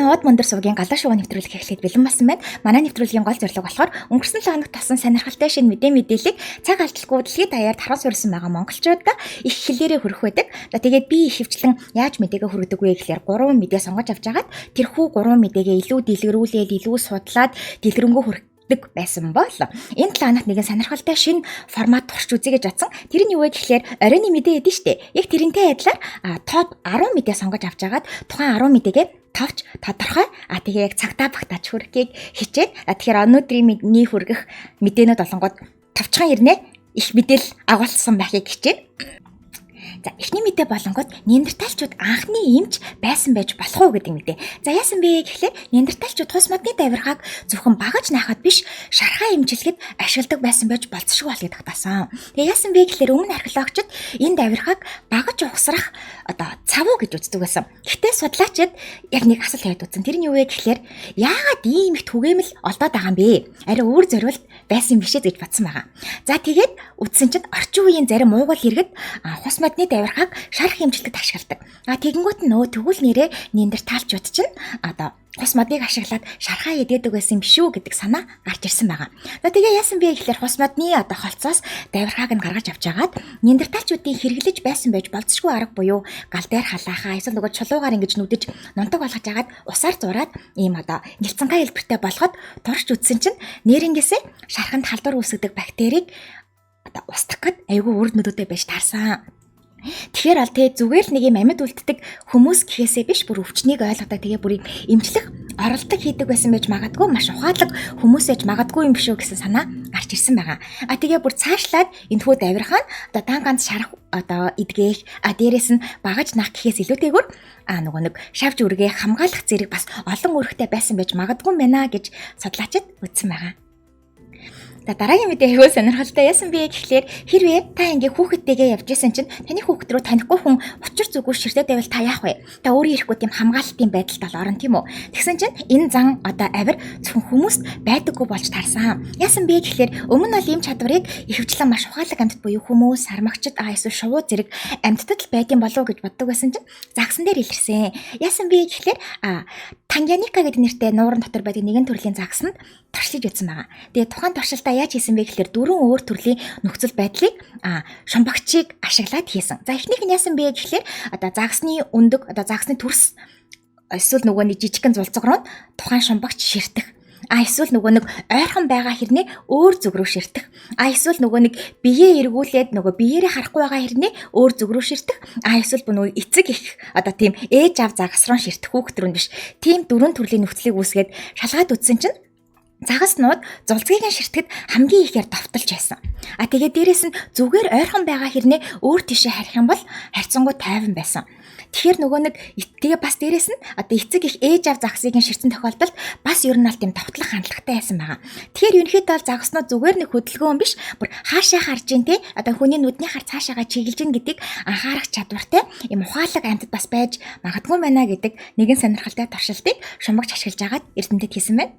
Од мөндөр сувгийн галаа шувуу нэвтрүүлэг эхлэхэд бэлэн болсон байна. Манай нэвтрүүлгийн гол зорилго болохоор өнгөрсөн 7 хоногт болсон сонирхолтой шинэ мэдээ мэдээллийг цаг алдалгүй дэлхийд даяар таран суурьсан байгаа монголчуудаа их хэлээрээ хүргэх байдаг. За тэгээд би их хвчлэн яаж мэдээгээ хүргэдэг вэ гэхлээр 3 мэдээ сонгож авч агаад тэрхүү 3 мэдээгээ илүү дэлгэрүүлээд, илүү судлаад дэлгэрэнгүй хүргэдэг байсан бол энэ 7 хоногт нэгэн сонирхолтой шинэ формат турш үзье гэж бодсон. Тэр нь юу вэ гэхлээр оройн мэдээ эдэн штэ. Яг тэрнтэй адилаар топ 10 мэдээ сонгож авч агаад тухайн 10 мэдээгээ товч тодорхой тэгээ яг цагтаа багтаач хүргэхийг хичээн. Тэгэхээр өнөөдрийн миний хүргэх мэдээнүүд болонгууд товчхон ирнэ их мэдээлэл агуулсан байхыг хичээн. За эхний мэдээ болонгод неандерталчууд анхны эмч байсан байж болох уу гэдэг мэдээ. За яасан бэ гэхлээр неандерталчууд тус модны давиргааг зөвхөн багаж наахад биш шархаа эмчилгэд ашигладаг байсан байж болцсошгүй бол гэдэг таасан. Тэгээ яасан бэ гэхлээр өмнө археологчид энэ давиргааг багаж угсрах одоо цавуу гэж үздэг байсан. Гэхдээ судлаачид яг нэг асуулт тавиад үзсэн. Тэр нь юу вэ гэхлээр яагаад ийм их түгээмэл олдоод байгаа юм бэ? Арай өөр зориулт байсан юм биш ээ гэж бодсон байгаа. За тэгээд үтсэн чинь орчин үеийн зарим уугуул иргэд хус модны давиргааг шарх хэмжилтэд ашигладаг. Тэгэнгүүт нь нөө тэгвэл нэрээ неандерталчууд чинь одоо хус модыг ашиглаад шархаа идээдэг байсан юм биш үү гэдэг санаа гарч ирсэн байгаа. За тэгээ яасан бэ гэхлээр хус модны одоо холцоос давиргааг нь гаргаж авч агаад неандерталчуудын хэрэглэж байсан байж болцсошгүй арга буюу гал дээр халаахаа эсвэл нөгөө чулуугаар ингэж нүдэж нунтаг болгож агаад усаар зураад ийм одоо нэлцэнхай хэлбэртэй болгоход турш үтсэн чинь нэрнгээсээ шарханд халдвар үүсгэдэг бактерийг одоо устгах гээд айгүй үр нөлөөтэй байж таарсан. Тэгэхээр ал тэгээ зүгээр л нэг юм амьд үлддэг хүмүүс гэхээсээ биш бүр өвчнийг ойлгодог тэгээ бүр эмчлэх оролдог хийдэг байсан байж магадгүй маш ухаалаг хүмүүс байж магадгүй юм биш үү гэсэн санаа гарч ирсэн байгаа. Тэгээ бүр цаашлаад энэхүү давирхаа нь одоо дан ганц шарах одоо эдгээх дээрэс нь багаж нах гэхээс илүүтэйгүр нөгөө нэг шавж үргээ хамгаалах зэрэг бас олон үүрэгтэй байсан байж магадгүй юм байна гэж судлаачид үзсэн байгаа. За дараагийн мэдээ айгүй сонирхолтой яасан бэ гэхлээр хэрвээ та ингээ хүүхэдтэйгээ явж исэн чинь таны хүүхэд рүү танихгүй хүн учир зүггүй ширтээд байвал та яах вэ? Та өөрөө ирэхгүй тийм хамгаалалтын байдалд бол орно тийм үү? Тэгсэн чинь энэ зан одоо авир зөвхөн хүмүүст байдаггүй болж таарсан. Яасан бэ гэхлээр өмнө нь бол ийм чадварыг ихэвчлэн маш ухаалаг амьтад буюу хүмүүс, сармагчид, эсвэл шувуу зэрэг амьтдад л байдсан болов уу гэж боддог байсан чинь загсан дээр илэрсэн. Яасан бэ гэхлээр Танганика гэдэг нэртэй нууран дотор байдаг нэгэн төрлийн загсанд туршилж үзсэн байгаа. Тэгээ тухайн туршилтаа яаж хийсэн бэ гэхлээр дөрвөн өөр төрлийн нөхцөл байдлыг шумбагчийг ашиглаад хийсэн. За эхнийх нь яасан бэ гэхлээр одоо загсны өндөг, одоо загсны төрс эсвэл нөгөө нэг жижигхэн зулцэг руу тухайн шумбагч ширтэх. Эсвэл нөгөө нэг ойрхон байгаа хэрнээ өөр зүг рүү ширтэх. Эсвэл нөгөө нэг биеэ эргүүлээд нөгөө биеэрээ харахгүй байгаа хэрнээ өөр зүг рүү ширтэх. Эсвэл бүр нөгөө эцэг их одоо тийм ээж аав загас руу ширтэх хүүхэд рүү биш. Тийм дөрвөн төрлийн нөхцөлийг үүсгээд шалгаад үзсэн чинь загаснууд зулцгийг нь ширтгэд хамгийн ихээр довтолж байсан. Тэгээд дээрэс нь зүгээр ойрхон байгаа хэрнээ өөр тишээ харих юм бол харьцангуй тайван байсан. Тэгэхээр нөгөө нэг тэгээ бас дээрэс нь одоо эцэг их ээж аав загсыг нь ширтсэн тохиолдолд бас ер нь аль тийм довтлох хандлагатай байсан байгаа. Тэгэхээр ерөнхийдөө бол загснууд зүгээр нэг хөдөлгөөн биш бүр хаашаа харж ин те одоо хүний нүдний хар цаашаага чиглэж ин гэдгийг анхаарах чадвартай юм ухаалаг амьтад бас байж магадгүй байна гэдэг нэгэн сонирхолтой туршилтыг шумбагч ашиглаж агаад эрдэмтэд хийсэн байна.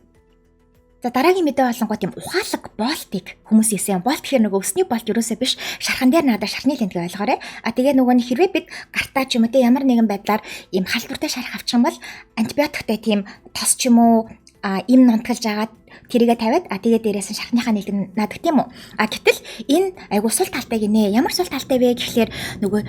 За дараагийн мэдээ болонгууд юм ухаалаг болтыг хүмүүс хийсэн юм. Болт гэхээр нөгөө өсний болт юусоо биш шархан дээр надаа шархны лентгээ ойлгоорой. Тэгээ нөгөө нь хэрвээ бид гартаа ч юм уу те ямар нэгэн байдлаар ийм халдвартай шарх авчих юм бол антибиотиктай тийм тос ч юм уу им нунтгалж агаад тэрийгэ тавиад тэгээ дээрээс нь шархныхаа нийлэг наадаг тийм үү. Гэтэл энэ айгу сул талтай гинэ. Ямар сул талтай вэ гэхлээр нөгөө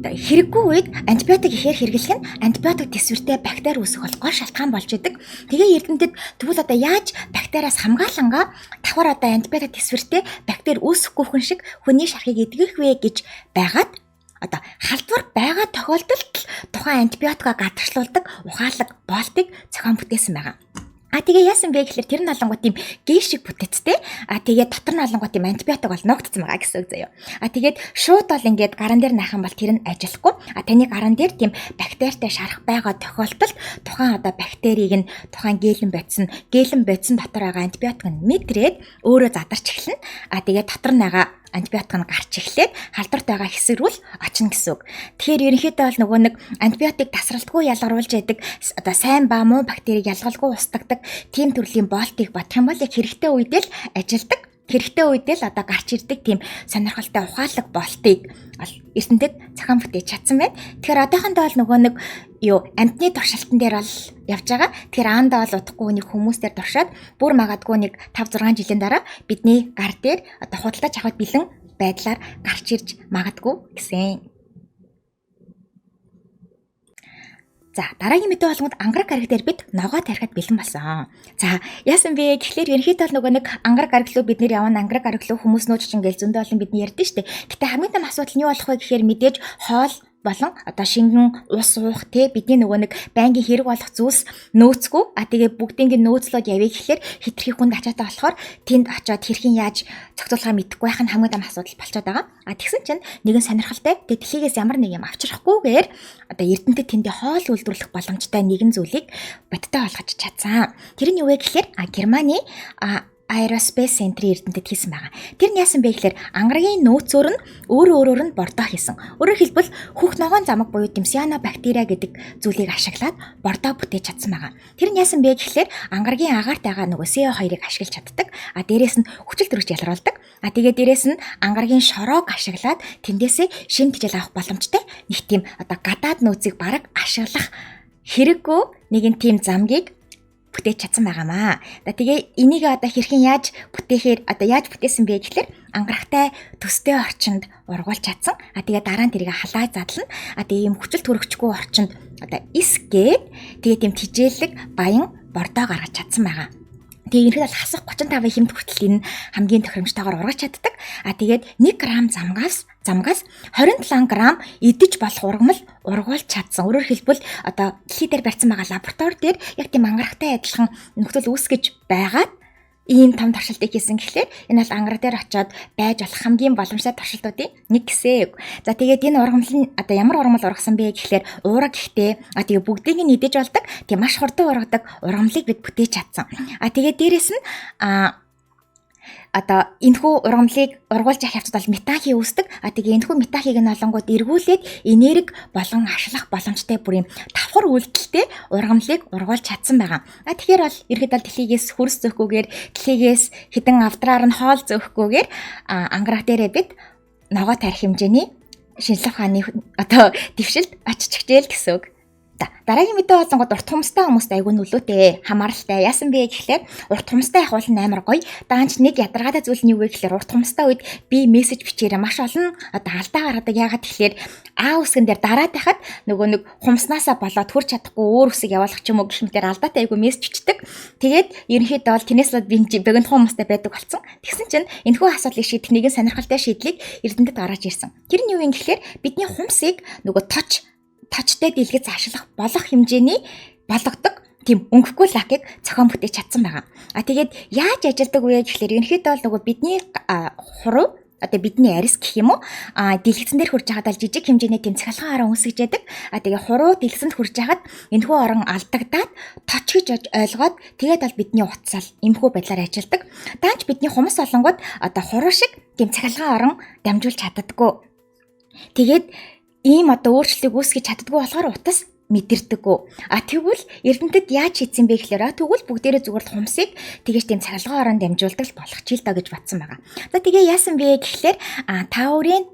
хэрэггүй үед антибиотик ихээр хэрэглэх нь антибиотик төсвөртэй бактери үүсэх бол гол шалтгаан болж идэг. Тэгээ эрдэмтэд тэгвэл одоо яаж бактериас хамгаалангаа давхар одоо антибиотик төсвөртэй бактери үүсэхгүй хүн шиг хүний шархыг эдгэх вэ гэж байгаад одоо халдвар байгаа тохиолдолд тухайн антибиотикоо гадагшлуулдаг ухаалаг болтыг зохион бүтээсэн байгаа. Тэгээ яасан бэ гэхлээр тэр нь олонгууд тийм гей шиг бүтэцтэй. Тэгээ дотор нь олонгууд тийм антибиотик бол ногдсон байгаа гэсэн үг заяа. Тэгээд шууд бол ингээд гаран дээр наах юм бол тэр нь ажиллахгүй. Таны гаран дээр тийм бактеритай шарах байгаа тохиолдолд тухайн одоо бактерийг нь тухайн гэлэн бодсон, гэлэн бодсон дотор байгаа антибиотик нь мэдрээд өөрөө задарч эхэлнэ. Тэгээд дотор нь байгаа антибиотик нь гарч эхлээд халдварт байгаа хэсэг рүү л очно гэсэн үг. Тэгэхээр ерөнхийдөө бол нөгөө нэг антибиотик тасралтгүй ялгаруулж яадаг одоо сайн ба муу бактерийг ялгалгүй устгадаг тийм төрлийн болтыг бодох юм бол яг хэрэгтэй үедээ л ажилдаг. Хэрэгтэй үедээ л одоо гарч ирдэг тийм сонирхолтой ухаалаг болтыг эрдэмтэд зохион бүтээж чадсан байна. Тэгэхээр одоохондоо бол нөгөө нэг юу амтны туршилтан дээр бол явж байгаа. Тэгэхээр аандаа бол удахгүй нэг хүмүүс дээр туршаад бүр магадгүй нэг 5 6 жилийн дараа бидний гар дээр одоо худалдаж авахд бэлэн байдлаар гарч ирж магадгүй гэсэн. За, дараагийн мэдээ болгонд ангараг гараг дээр бид ногоо тарихад бэлэн болсон. За, яасан бэ гэхлээр ерөнхийдөө л нөгөө нэг ангараг гараг руу бид нэр явна, ангараг гараг руу хүмүүс нууж чинь ингээл зөндөө олон бидний ярьдэн штэ. Гэтэ хамгийн том асуудал нь юу болох вэ гэхээр мэдээж хоол болон одоо шингэн ус уух те бидний нөгөө нэг байнгын хэрэг болох зүйлс нөөцгүй. А тэгээ бүгдийг нөөцлөөд явъя гэхлээр хитрхи хүнд ачаатай болохоор тэнд очиод хэрхэн яаж зохицуулахаа мэдэхгүй байх нь хамгийн том асуудал болчиход байгаа. А тэгсэн чинь нэгэн сонирхолтой тэгээ дэлхийгээс ямар нэг юм авчрахгүйгээр одоо эрдэмтэд тэндээ хоол үйлдвэрлэх боломжтой нэгэн зүйлийг бодтой болгож чадсан. Тэр нь юу вэ гэхлээр Германы Aerospace Center-ийн эрдэмтэд хийсэн байгаа. Тэр нь яасан бэ гэхээр ангарагийн нөөцөөр нь өөрөө өөрөөр нь бордоо хийсэн. Өөрөөр хэлбэл хөх ногоон замаг буюу тийм цианобактериа гэдэг зүйлийг ашиглаад бордоо бүтээж чадсан байгаа. Тэр нь яасан бэ гэхээр ангарагийн агаарт байгаа нөгөө CO2-ыг ашиглаж чаддаг. А дээрэс нь хүчил төрөж ялруулдаг. А тэгээ дээрэс нь ангарагийн шороог ашиглаад тэндээсээ шим тэжээл авах боломжтой. Нэг тийм одоо гадаад нөөцийг бараг ашиглах хэрэггүй нэгэн тийм замгийг бүтээж чадсан байгаамаа. За тэгээ энийг одоо хэрхэн яаж бүтээхээр одоо яаж бүтээсэн бэ гэхлээр ангарахтай төстэй орчинд ургуулж чадсан. А тэгээ дараа нь тэрийг халаа задлана. А тэгээ ийм хүчил төрөгчгүй орчинд одоо эсгээд тэгээ тийм тижээлэг баян бордоо гаргаж чадсан байгаа. Тэгээ ерөнхийдөө бол хасах 35-ын хэмт хүртэл энэ хамгийн тохиромжтойгоор ургаж чаддаг. А тэгээд 1 г замгаас 27 г идэж болох ургамал ургуулж чадсан. Өөрөөр хэлбэл одоо дэлхий дээр барьсан байгаа лаборатори дээр яг тийм ангарахтай адилхан нөхцөл үүсгэж байгаад ийм том туршилтыг хийсэн гэхлээр энэ бол ангараг дээр очиод байж болох хамгийн боломжтой туршилтуудын нэг гэсэн. За тэгээд энэ ургамал нь одоо ямар ургамал ургасан бэ гэхлээр уураг гэхдээ а тэгээ бүгдийг нь идэж болдог. Тэгээ маш хурдан ургадаг ургамлыг бид бүтээж чадсан. А тэгээд дээрэс нь одоо энэхүү ургамлыг ургуулж явах явцад бол метан үүсдэг. А тэгээ энэхүү метанхийг нь олонгууд эргүүлээд энерги болон ашиглах боломжтой бүр юм давхар үйлдэлтэй ургамлыг ургуулж чадсан байгаа. А тэгэхээр бол ерхэд бол дэлхийгээс хөрс зөөхгүйгээр дэлхийгээс хідэн авдраар нь хоол зөөхгүйгээр ангараг дээрээ бид ногоо тарих хэмжээний шинжлэх ухааны одоо дэвшилд очиж чигжээл гэсэн үг. Дараагийн мэдээ болонгод урт хумстай хүмүүст айгүй нөлөөтэй, хамааралтай. Яасан бэ гэхлээр урт хумстай явах бол амар гоё. Даанч нэг ядаргаатай зүйл нь юу вэ гэхлээр урт хумстай үед би мессеж бичээрээ маш олон одоо алдаа гаргадаг. Яагаад гэхлээр А үсгэн дээр дараад байхад нөгөө нэг хумснаасаа болоод хүрч чадахгүй өөр үсэг явуулах ч юм уу гэх мэтэр алдаатай айгүй мессеж бичдэг. Тэгээд ерөнхийдөө бол тэрнээс л би богинохон хүмүүстэй байдаг болсон. Тэгсэн чинь энэхүү асуудлыг шийдэх нэгэн сонирхолтой шийдлийг эрдэмтэд гаргаж ирсэн. Тэр нь юу юм гэхлээр бидний хумсыг нөгөө точтой дэлгэц ашиглах болох хэмжээний болгодог тийм өнгөгүй лакийг зохион бүтээж чадсан байгаа. А тэгээд яаж ажилдаг вэ гэхлээр ерөнхийдөө бол нөгөө бидний хуруу одоо бидний арьс гэх юм уу дэлгэцэн дээр хурж байхад л жижиг хэмжээний тийм цахилгаан орон үүсгэж яадаг. А тэгээ хуруу дэлгэцэнд хурж байхад энэхүү орон алдагдаад точ гэж ойлгоод тэгээд бол бидний утсаал эмхүү байдлаар ажилдаг. Даанч бидний хумс олонгууд одоо хуруу шиг тийм цахилгаан орон дамжуулж чаддаггүй. Тэгээд ийм одоо өөрчлөлтийг үүсгэж чаддаггүй болохоор утас мэдэрдэггүй. А тэгвэл эрдэмтэд яаж хийцэн бэ гэхээр тэгвэл бүгдээрээ зүгээр л хумсыг тэгэж тийм цахилгаан оронд дамжуулдаг болох ч л доо гэж бодсон байгаа. За тэгээ яасан бэ гэхлээр таурын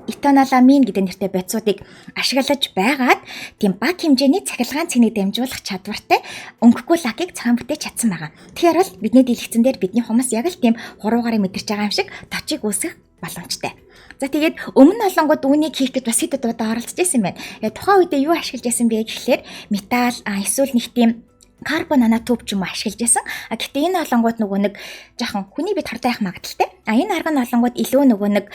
этаноламин гэдэг нэртэй бодисуудыг ашиглаж байгаад тийм баг хэмжээний цахилгаан цэнийг дамжуулах чадвартай өнгөгүй лакийг зохион бүтээж чадсан байгаа. Тэгэхээр бол бидний дэлгэцэн дээр бидний хумс яг л тийм хуруугаараа мэдэрч байгаа юм шиг точийг үүсгэх боломжтой. За тэгээд өмнө нь олонгууд үүнийг хийх гэж бас хэд удаа оролцож байсан юм байна. Тухайн үедээ юу ашиглаж байсан бэ гэхлээр металл эсвэл нэг тийм карбон нанотуб ч юм уу ашиглаж байсан. А гэхдээ энэ олонгууд нөгөө нэг жоохон хүний бид хортой байх магадлалтай. А энэ арга нь олонгууд илүү нөгөө нэг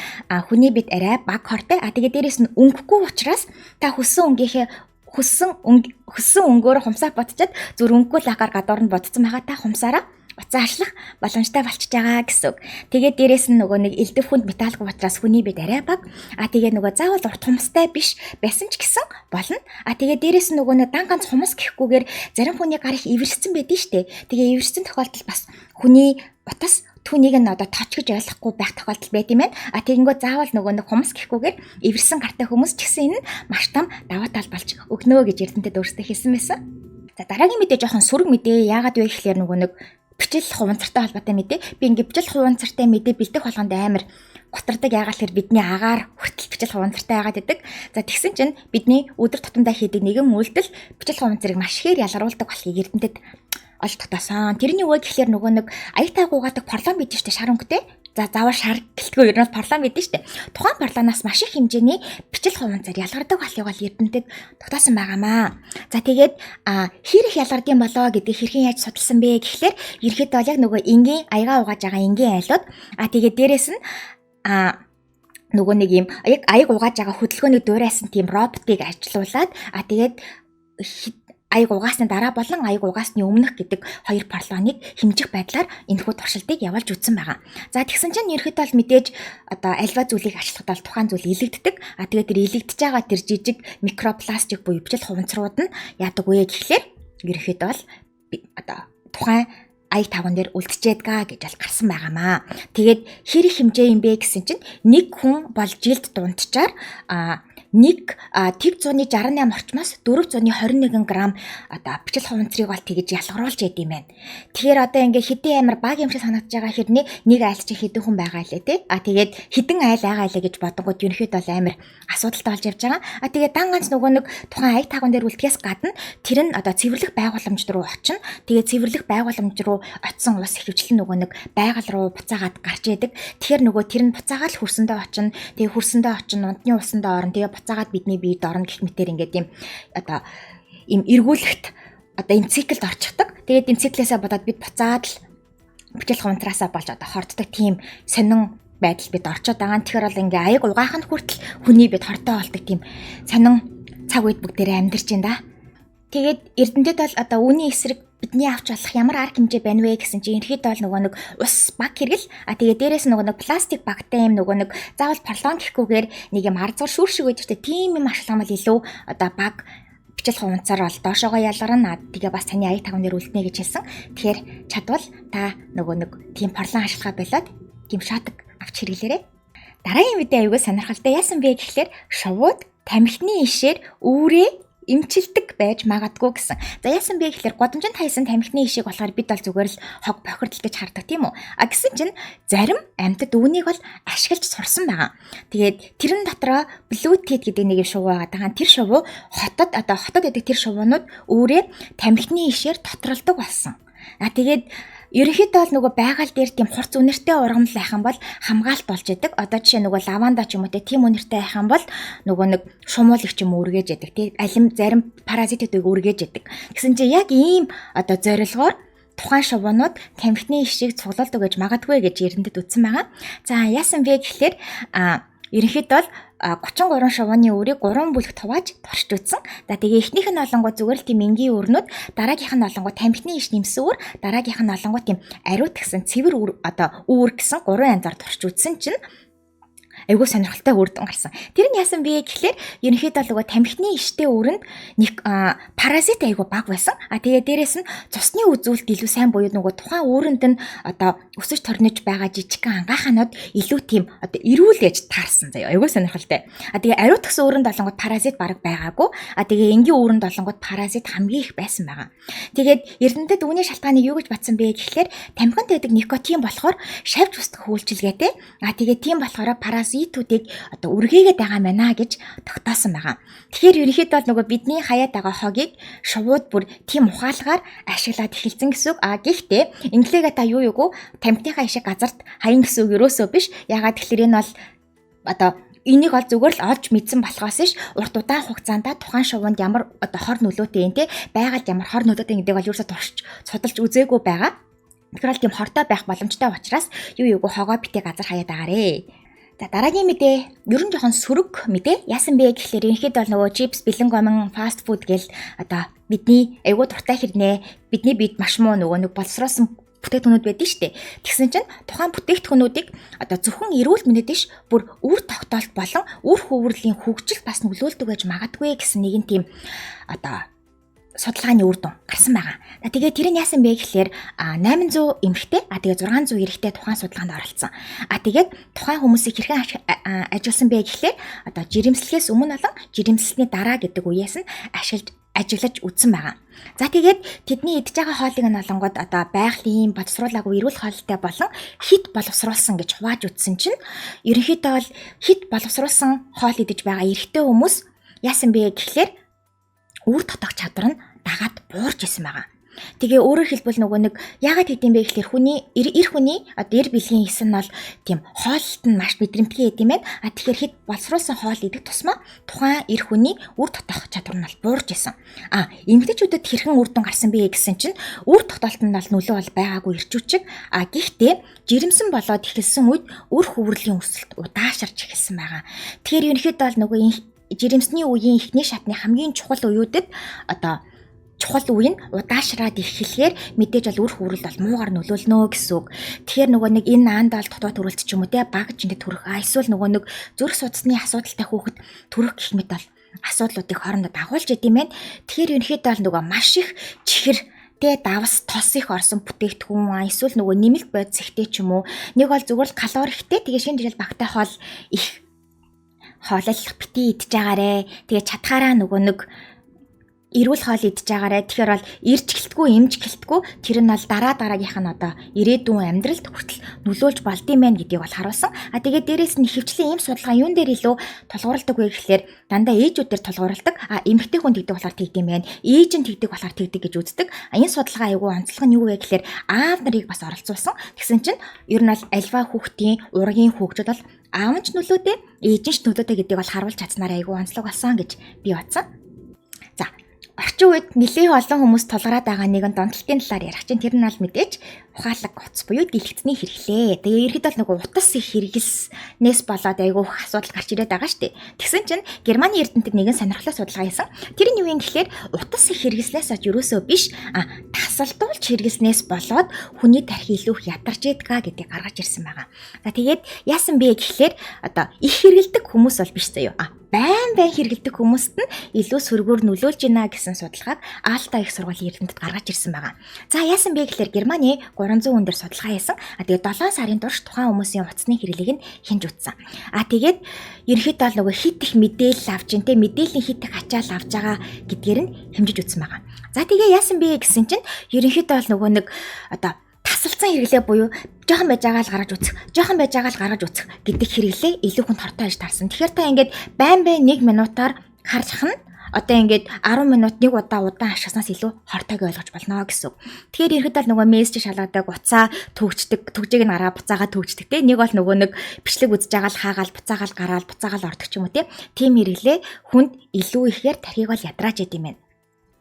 хүний бид арай баг хортой. А тэгээд дээрэс нь өнгөгүй учраас та хүссэн өнгийнхээ хүссэн өнгөөр хумсаа бодчоод зүр өнгөгүй лакаар гадуур нь бодсон байгаа та хумсаараа уцаа ашлах боломжтой болчихж байгаа гэсэн үг. Тэгээд дээрэс нь нөгөө нэг элдв хүнд металлгүй учраас хүний бид арай баг. А тэгээд нөгөө заавал урт хумстай биш байсан ч гэсэн болно. А тэгээд дээрэс нь нөгөө нэг дан ганц хумс гэхгүйгээр зарим хүний гар их эвэрсэн байдэн штэ. Тэгээ эвэрсэн тохиолдолд бас хүний утас түүнийг нь одоо точ гэж ойлгохгүй байх тохиолдол байд юм байна. А тэгэнгүүт заавал нөгөө нэг хумс гэхгүйгээр эвэрсэн гартай хүмүүс ч гэсэн энэ нь маш том даваа тал болж өгнө гэж эрдэмтэд өөрсдөө хэлсэн байсан. За дараагийн мэдээ жоохон сөрөг мэдээ. Яагаад вэ гэхлээр нөгөө нэг Бичил хуванцартай холбоотой мэдээ. Би ингээ бичил хуванцартай мэдээ бэлдэх болгонд амар гутардаг. Яагаад гэхээр бидний агаар хүртэл бичил хуванцартай байгаад идэг. За, тэгсэн чинь бидний өдөр тутамдаа хийдэг нэгэн үйлдэл бичил хуванцрыг маш ихээр ялгаруулдаг болохыг эрдэмтэд олж тогтоосон. Тэрний үг гэхлээр нөгөө нэг аяг тайг угаадаг порлон бид штэ, шар өнгөтэй. За, заавал шар гэлтгүй, ер нь бол порлон бидэн штэ. Тухайн порлоноос маш их хэмжээний бичил хуванцар ялгардаг болохыг бол эрдэмтэд тогтоосон байгаамаа. За, тэгээд хэр их ялгардсан болоо гэдгийг хэрхэн яаж судалсан бэ гэхлээр ерөөхдөө бол яг нөгөө энгийн аягаа угааж байгаа энгийн айлууд, тэгээд дээрэс нь нөгөө нэг юм яг аяг угааж байгаа хөдөлгөөний дуурайсан тийм роботыг ажилуулад, тэгээд аяг угаасны дараа болон аяг угаасны өмнөх гэдэг хоёр порлоныг хэмжих байдлаар энэхүү туршилтыг явуулж үзсэн байгаа. За, тэгсэн чинь ерөөхдөө бол мэдээж одоо альва зүйлийг ашиглахад бол тухайн зүйл илэгддэг. Тэгээд тэр илэгдэж байгаа тэр жижиг микропластик буюу бичил хуванцрууд нь яадаг вэ гэхлээр ерөөхдөө бол одоо тухайн аяг таван дээр үлдчихэд га гэж бол гарсан байгаамаа. Тэгээд хэр их хэмжээ юм бэ гэсэн чинь нэг хүн бол жилд дунджаар нэг тэг 168 орчмоос 421 грамм одоо бичил хуванцрыг бол тэгэж ялгаруулж яд юм байна. Тэгэхээр одоо ингээ хэдэн амар баг юм шиг санагдаж байгаа хэрнээ нэг айл чи хэдэн хүн байгаа лээ те. Тэгээд хэдэн айл байгаа лээ гэж бодонгууд ерөнхийдөө бол амар асуудалтай болж явж байгаа. Тэгээд дан ганц нөгөө нэг тухайн аяг таган дээр үлдэхээс гадна тэр нь одоо цэвэрлэх байгууламж руу очино. Тэгээд цэвэрлэх байгууламж руу очисон ус ихэвчлэн нөгөө нэг байгаль руу буцаагаад гарч идэг. Тэгэхээр нөгөө тэр нь буцаагаад л хөрсөндөө очино. Тэгээ хөрсөндөө очино, унтны усандаа орно. Тэгээ буцаагаад бидний биед орно гэх мэтэр ингээд юм одоо им эргүүлэхт одоо им циклд орчихдог. Тэгээд им циклээсээ бодоод бид буцаад л бичил хуванцраасаа болж одоо хорддог тийм сонин байдал бид орчод байгаа. Тэгэхээр бол ингээ аяг угаах нь хүртэл хүний бид хортой болдог тийм сонин цаг үед бүгдээрээ амьдарч байна да. Тэгээд эрдэмтэд бол одоо үүний эсрэг бидний авч болох ямар арга хэмжээ байна вэ гэсэн чинь ерөнхийдөө бол нөгөө нэг ус баг хэрэгэл, тэгээ дээрээс нөгөө нэг пластик багтай юм нөгөө нэг заавал порлон гэхгүйгээр нэг юм ард зур шүр шиг байдаг те, тийм юм ашиглах юм бол илүү одоо баг бичил хуванцаар бол доошоогоо ялгарна, тэгээ бас таны аяг таван дээр үлднэ гэж хэлсэн. Тэгэхээр чадвал та нөгөө нэг тийм порлон ашиглахаа болоод тийм шатаг авч хэрэглээрэй. Дараагийн мэдээ аюул сонирхолтой. Яасан бэ гэхлээр шувууд тамхины ишээр үүрээ эмчилдэг байж магадгүй гэсэн. За, яасан бэ гэхлээр годамжинд хайсан тамхины ишийг болохоор бид бол зүгээр л хог бохирдол гэж хардаг, тийм үү? Гэсэн чинь зарим амьтад үүнийг бол ашиглаж сурсан байгаа. Тэгээд тэрэн дотроо blue tit гэдэг нэг юм шувуу байгаа. Тэр шувуу хотод одоо хотод байдаг тэр шувуунууд үүрээ тамхины ишээр дотролдог болсон. Тэгээд ерөнхийдөө бол нөгөө байгаль дээр тийм хурц үнэртэй ургамал байх юм бол хамгаалт болж идэг. Одоо жишээ нөгөө лаванда ч юм уу тийм үнэртэй байх юм бол нөгөө нэг шумуулыг ч юм үргээж идэг. Тийм алим зарим паразитуудыг үргээж идэг. Гэсэн чинь яг ийм одоо зорилгоор тухайн шувуунууд тамхины ишийг цуглуулдаг гэж магадгүй гэж эрдэмтэд үзсэн байгаа. За, яасан бэ гэхлээр ерөнхийдөө бол 33 шувууны үрийг 3 бүлэгт хувааж туршиж үзсэн. За, тэгээ эхнийх нь олонгоо зүгээр л тийм энгийн үрнүүд, дараагийнх нь олонгоо тамхины иш нэмсэн үр, дараагийнх нь олонгоо тийм ариут гэсэн цэвэр үр одоо үүр гэсэн 3 янзаар туршиж үзсэн чинь айгүй сонирхолтой үр дүн гарсан. Тэр нь яасан бэ гэхлээр ерөнхийдөө л нөгөө тамхины иштэй үрэнд нэг паразит айгүй бага байсан. Тэгээ дээрэс нь цусны үзүүлэлт илүү сайн буюу нөгөө тухайн үүрэнд нь одоо өсөж торнож байгаа жижигхэн ангааханууд илүү тийм одоо эрүүл гэж таарсан заяа. Айгүй сонирхолтой. Тэгээ ариут гэсэн үүрэнд болонгод паразит бараг байгаагүй. Тэгээ энгийн үүрэнд болонгод паразит хамгийн их байсан байгаа. Тэгээд эрдэмтэд үүний шалтгааныг юу гэж батсан бэ гэхлээр тамхинд байдаг никотин болохоор шавж устгах үйлчилгээтэй. Тэгээ тийм болохоор паразитуудыг одоо үргээгээд байгаа юм байна гэж тогтоосон байгаа. Тэгэхээр ерөнхийдөө бол нөгөө бидний хаяад байгаа хогийг шувууд бүр тийм ухаалгаар ашиглаад эхэлсэн гэсэн үг. Гэхдээ инглигээ та юу юугүй тамхиныхаа ишиг газарт хаян гэсэн үг ерөөсөө биш. Ягаад тэгэхээр энэ бол одоо энийг бол зүгээр л олж мэдсэн болохоос ш урт удаан хугацаанд тухайн шувуунд ямар одоо хор нөлөөтэй юм те, байгальд ямар хор нөлөөтэй гэдэг бол ерөөсөө туршиж судалж үзээгүй байгаа. Тэгэхээр бол тийм хортой байх боломжтой учраас юу юугүй хогоо битээ газар хаяад агаарэ. За, дараагийн мэдээ ер нь жоохон сөрөг мэдээ. Яасан бэ гэхлээр ерөнхийдөө бол нөгөө чипс, бэлэн гомон, фаст фуд гэл одоо бидний айгуу дуртай хэрнээ бидний бид маш муу нөгөө нэг боловсруулсан бүтээгдэхүүнүүд байдаг шүү дээ. Тэгсэн чинь тухайн бүтээгдэхүүнүүдийг одоо зөвхөн эрүүл мэндэд биш, бүр үр тогтоолт болон үр хөврөлийн хөгжилд бас нөлөөлдөг байж магадгүй гэсэн нэгэн тийм одоо судалгааны үр дүн гарсан байгаа. Тэгээ тэр нь яасан бэ гэхлээр 800 эмэгтэй, тэгээ 600 эрэгтэй тухайн судалгаанд оролцсон. Тэгээд тухайн хүмүүсийг хэрхэн ажилласан бэ гэхлээр одоо жирэмслэхээс өмнө болон жирэмслэсний дараа гэдэг үеэс нь ашиглаж ажиглаж үзсэн байгаа. За тэгээд тэдний идж байгаа хоолыг нь олонгод одоо байгалийн боловсруулаагүй эрүүл хоолтой болон хит боловсруулсан гэж хувааж үзсэн чинь ерөнхийдөө бол хит боловсруулсан хоол идэж байгаа эрэгтэй хүмүүс яасан бэ гэхлээр үр дотоох чадвар нь дагаад буурч исэн байгаа. Тэгээ өөрөөр хэлбэл нөгөө нэг яагаад гэдэм бэ гэхлээр хүний эр хүний одоо эр бэлгийн эс нь бол тийм хооллолт нь маш мэдрэмтгий гэдэм байх. А тэгэхээр хэд боловсруулсан хоол идэх тусмаа тухайн эр хүний үр дотоох чадвар нь бол буурч исэн. А эмэгтэйчүүдэд хэрхэн үр дүн гарсан бэ гэсэн чинь үр тогтоолтонд бол нөлөө бол байгаагүй эрчүүчиг. А гэхдээ жирэмсэн болоод эхэлсэн үед үр хөврөлийн өсөлт удаашарч эхэлсэн байгаа. Тэгэхээр ерөнхийдөө бол нөгөө жирэмсний үеийн эхний шатны хамгийн чухал үеүүдэд одоо чухал үе нь удаашраад эхлэхээр мэдээж бол үр хөврөл бол муугар нөлөөлнө гэсэн үг. Тэгэхээр нөгөө нэг энэ наанд бол дутуу төрөлт ч юм уу те баг жинтэй төрөх а эсвэл нөгөө нэг зүрх судасны асуудалтай хүүхэд төрөх гэх мэт бол асуудлуудыг хоорондоо дагуулж идэм байх. Тэгэхээр ерөнхийдөө бол нөгөө маш их чихэр тэ давс тос их орсон бүтээгдэхүүн а эсвэл нөгөө нэмэлт бодис ихтэй ч юм уу нэг бол зүгээр л калори ихтэй тэгээ шинэ жил багтай хоол их хооллох бити идж байгаарэ. Тэгээ чадхаараа нөгөө нэг эрүүл хоол идж байгаарэ. Тэгэхээр бол ирж гэлтгүй, эмж гэлтгүй тэр нь бол дараа дараагийнх нь одоо ирээдүйн амьдралд хүртэл нөлөөлж болдсон байх гэдгийг бол харуулсан. А тэгээд дээрэс нь хөвчлэн ийм судалгаа юун дээр илүү тулгуурладаг вэ гэхлээр дандаа ээжүүд дээр тулгуурладаг. А эмэгтэй хүн тэгдэг болохоор тэгдэм байх. Ээж нь тэгдэг болохоор тэгдэг гэж үздэг. А энэ судалгаа айгүй онцлог нь юу вэ гэхлээр аав нарыг бас оролцуулсан. Тэгсэн чинь ер нь бол альва хүүхдийн ургийн хөгжил бол аав нь ч нөлөөтэй, ээж нь ч нөлөөтэй гэдгийг бол харуулж чадсанаар айгүй онцлог болсон гэж би бодсон. За орчин үед нэлээд олон хүмүүс тулгараад байгаа нэгэн донтолтын талаар ярих чинь тэр нь бол мэдээж ухаалаг утас буюу дэлгэцний хэрэглээ. Тэгээ ерхэд бол нөгөө утас их хэрэглэснээс болоод айгүй их асуудал гарч ирээд байгаа шүү дээ. Тэгсэн чинь Германы эрдэмтэд нэгэн сонирхолтой судалгаа хийсэн. Тэр нь юу юм гэхлээр утас их хэрэглэснээс болж ерөөсөө биш тасалдуулж хэрэглэснээс болоод хүний тархи илүү их ядарч ядгаа гэдгийг гаргаж ирсэн байгаа. За тэгээд яасан бэ гэхлээр одоо их хэрэглэдэг хүмүүс бол биш заяа. Байн байн хэрэглэдэг хүмүүст нь илүү сөргөөр нөлөөлж байна гэсэн судалгааг Алта их сургуулийн эрдэмтэд гаргаж ирсэн байгаа. За яасан бэ гэхлээр Германы 300 хүн дээр судалгаа хийсэн. А тэгээд 7 сарын турш тухайн хүмүүсийн утасны хэрэглээг нь хянж үзсэн. А тэгээд ерөнхийдөө бол нөгөө хит их мэдээлэл авч ин тэ мэдээллийн хит их ачаал авч байгаа гэдгээр нь хэмжиж үзсэн байгаа. За тэгээ яасан бэ гэсэн чинь ерөнхийдөө бол нөгөө нэг одоо тасалдсан хэрэглээ буюу жоохон байж байгаа л гаргаж үзэх, жоохон байж байгаа л гаргаж үзэх гэдэг хэрэглээ илүү хүнд хортой аж таарсан. Тэгэхээр та ингээд байн байн 1 минутаар харж нь одоо ингээд 10 минут нэг удаа удаан ашигласнаас илүү хортойг ойлгож болно гэсэн үг. Тэгэхээр ерхэд бол нөгөө мессеж шалгадаг, уцаа төгждөг, төгжийг нь гараа буцаага төгждөг те. Нэг бол нөгөө нэг бичлэг үзэж байгаа л хаагаал буцаагаал гараал буцаагаал ордог ч юм уу те. Тим хэрэглээ хүнд илүү ихээр тархийг бол ядрааж идэм байх.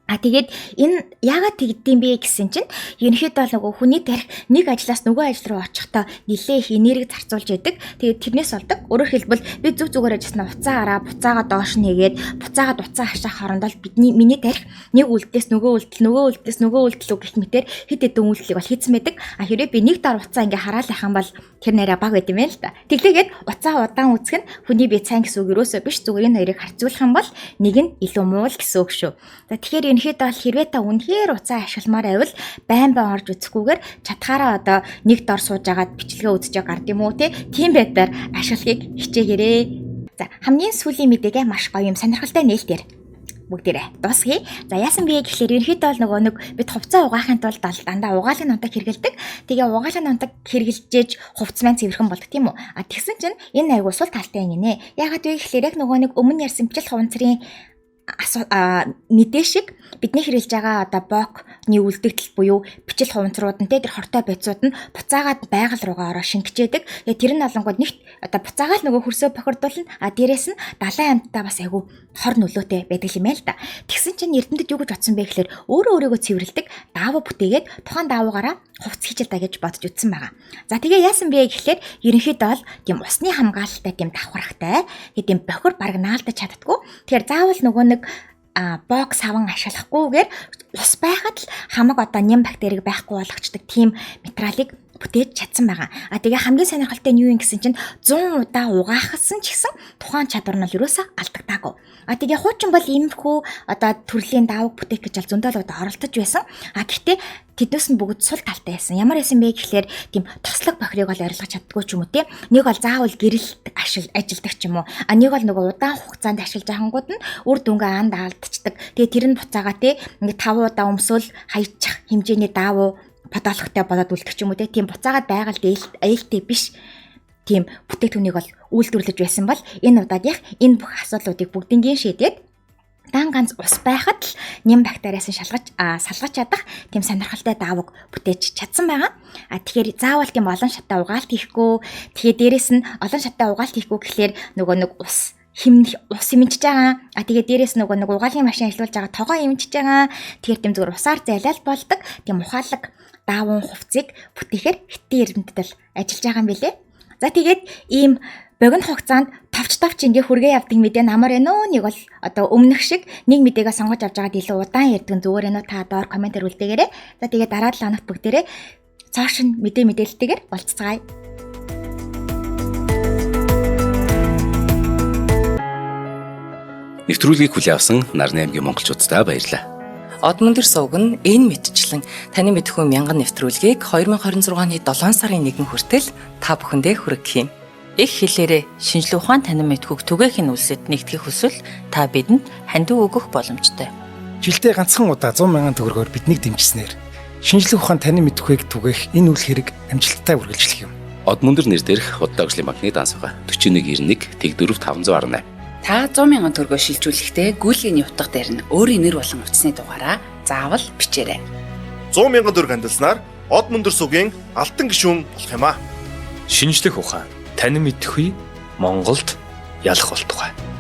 А тэгээд энэ яагаад тэгдэм бэ гэсэн чинь ерөнхийдөө бол нөгөө хүний тарих нэг ажлаас нөгөө ажил руу очихдоо нэлээ их энерги зарцуулж яадаг. Тэгээд тэрнээс болдог. Өөрөөр хэлбэл би зүг зүгээр ажилласан уцаа гараа буцаага доош нэгээд буцаагаад уцаа хашаах хоорондоо бидний миний тарих нэг үлдээс нөгөө үлдэл нөгөө үлдээс нөгөө үлдэл гэх мэтэр хэд хэдэн үйлдэлийг бол хийцэн байдаг. А хэрвээ би нэг дор уцаа ингээ хараал яхан бол тэр нэрэ баг байд юм байна л да. Тэглээгээд уцаа удаан үзэх нь хүний бие сайн гэсэн үг ерөөсөө биш. Зүгээр энэ хоёрыг харьцуулах юм бол нэг нь илүү муу л гэсэн үг шүү. За тэгэхээр ерөнхийдөө бол хэрвээ та үнэхээр уцаа ашигламаар байвал байн байн орж үзэхгүйгээр чадхаараа одоо нэг дор сууж агаад бичлэгээ үзэж гард юм уу те тийм байдлаар ашиглахыг хичээгээрэй. За хамгийн сүүлийн мэдээгээ маш гоё юм сонирхолтой нээлтээр бүгдээрээ дуусгая. За яасан бэ гэхлээр ерөнхийдөө бол нөгөө нэг бид хувцас угаахын тулд дандаа угаалгын нунтаг хэрэгэлдэг. Тэгээ угаалгын нунтаг хэрэгжилж хувцас маань цэвэрхэн болдог тийм үү? А тэгсэн чинь энэ айгуу сул талтай юм гинэ. Яагаад вэ гэхлээр яг нөгөө нэг өмнө ярьсан бичил хуванцрын мэдээ шиг бидний хэрэглэж байгаа одоо бокны үлдэгдэл буюу бичил хуванцрууд нь тэр хортой бодисууд нь буцаагаад байгаль руугаа ороо шингэжээдэг. Тэгээ тэр нь олонгод нэгт одоо буцаагаал нөгөө хөрсөө бохирдуулна. А дээрэс нь далайн амьтдаа бас айгүй хор нөлөөтэй байдаг юм байна л да. Тэгсэн чинь эрдэмтэд юу гэж бодсон бэ гэхээр өөрөө өөрийгөө цэвэрлэдэг даавуу бүтээгээд тухайн даавуугаараа хувцас хийж л да гэж бодож үтсэн байгаа. За тэгээ яасан бэ гэхээр ерөнхийдөө бол тийм усны хамгаалалтай тийм давхархтай, тэгээ тийм бохир бараг наалдаж чаддаггүй. Тэгэхээр заавал нөгөө нэг бокс саван ашиглахгүйгээр ус байхад л хамаг одоо ням бактерийг байхгүй болгочдөг тийм материалыг бүтээж чадсан байгаа. А тэгээ хамгийн сонирхолтой нь юу юм гэсэн чинь 100 удаа угаахсан ч гэсэн тухайн чадвар нь бол ерөөсөө алдагдаагүй. А тэгээ хуучин бол иймэрхүү одоо төрлийн даавууг бүтээх гэж бол зөндөл удаа оролдож байсан. А гэхдээ тэднээс нь бүгд сул талтай байсан. Ямар байсан бэ гэхлээр тийм тослог бохирыг бол ойлгож чаддгүй ч юм уу те. Нэг бол заавал гэрэлт ажилдаг ч юм уу. А нэг бол нөгөө удаан хугацаанд ашиглаж ахангууд нь үр дүнгээ анд алдчихдаг. Тэгээ тэр нь буцаага те ингээ 5 удаа өмсөөл хайчих хэмжээний даавуу подоологтой болоод үлдэх ч юм уу те. Тийм буцаагаад байгальд ээлтэй биш тийм бүтээгдэхүүнийг бол үйлдвэрлэж байсан бол энэ удаагийнх энэ бүх асуудлуудыг бүгднийг шийдээд дан ганц ус байхад л нэм бактериас нь шалгаж салгаж чадах тийм сонирхолтой даавууг бүтээж чадсан байгаа. А тэгэхээр заавал тийм олон шаттай угаалт хийхгүй. Тэгэхээр дээрэс нь олон шаттай угаалт хийхгүй гэхлээр нөгөө нэг ус химнэх ус имжиж байгаа. А тэгээ дээрэс нөгөө нэг угаалгын машин ажиллуулж байгаа тогоо имжиж байгаа. Тэгэхээр тийм зүгээр усаар зайлал болдог. Тийм ухаалаг даавуун хувцсыг бүтээхээр хитэн эрдэмтэд л ажиллаж байгаа юм билэ. За тэгээд ийм богино хугацаанд товч товч ингээ хүргээ явдаг мэдээ намар байна уу? Нэг бол одоо өмнөх шиг нэг мэдээгээ сонгож авч байгаад илүү удаан ярьдаг нь зүгээр байна уу? Та доор комментээр үлдээгээрэй. За тэгээд дараа 7 хоногт бүгдээрээ цааш нь мэдээ мэдээлэлтэйгээр болцгаая. Нэвтрүүлгийг хүлээн авсан Нарны аймгийн монголчууддаа баярлалаа. Од мөндөр сувг нь энэ мэтчлэн таны мэдхүү мянган нэвтрүүлгийг 2026 оны 7 сарын 1 хүртэл та бүхэндээ хүргэх юм. Их хэлээрээ шинжлэх ухаан танин мэдхүйг түгээх нь үлсэд нэгтгэх хүсвэл та бидэнд хандив өгөх боломжтой. Жилдээ ганцхан удаа 100 мянган төгрөгөөр биднийг дэмжсэнээр шинжлэх ухаан танин мэдхүйг түгээх энэ үйл хэрэг амжилттай үргэлжлэх юм. Од мөндөр нэр дээрх Худалдаа хөгжлийн банкны данс байгаа. 4191 Тэг4 518. Та 100 мянган төгрөгөөр шилжүүлэхдээ гүйлгээний утга дээр нь өөрийн нэр болон утасны дугаараа заавал бичээрэй. 100 мянган төгрөг хандилснаар Од мөндөр сугийн алтан гишүүн болох юм аа. Шинжлэх ухаан танин мэдхүй Монголд ялах болтугай.